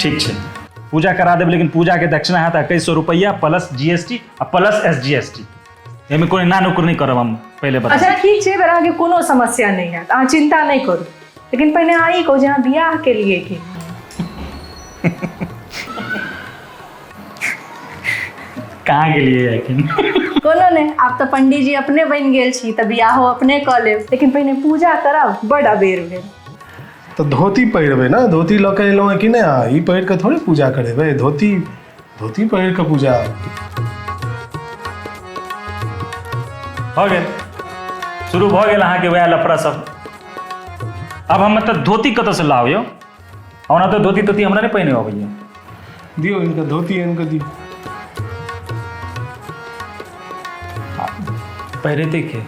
ठीक छै, पूजा करा देब, लेकिन पूजाके दक्षिणा हैत 2100 रुपैआ प्लस जी एस टी आ plus S G S T. एहिमे कोनो ना नुकुर नहि करब, हम पहिले बता। अच्छा ठीक छै, पर अहाँके कोनो समस्या नहि हैत, अहाँ चिन्ता नहि करू। लेकिन पहिने अहाँ ई कहू जे अहाँ बियाह केलियै कि कहाँ गेलियै एखन? कोनो नहि, आब तऽ पंडीजी अपने बनि गेल छी तऽ बियाहो अपने कऽ लेब, लेकिन पहिने पूजा करब, बड अबेर भेल। तऽ धोती पहिरबै ने? धोती लऽ कऽ एलहुँ हँ कि नहि अहाँ? ई पहिर कऽ थोड़े पूजा करेबै? धोती धोती पहिर कऽ पूजा भऽ गेल, शुरू भऽ गेल अहाँके वएह लफड़ा सब। आब हम मतलब धोती कतऽसँ लाउ यौ? ओना तऽ धोती तोती हमरा नहि पहिने अबैया। दियौ इनका धोती, इनका दियौ। पहिरेतै के?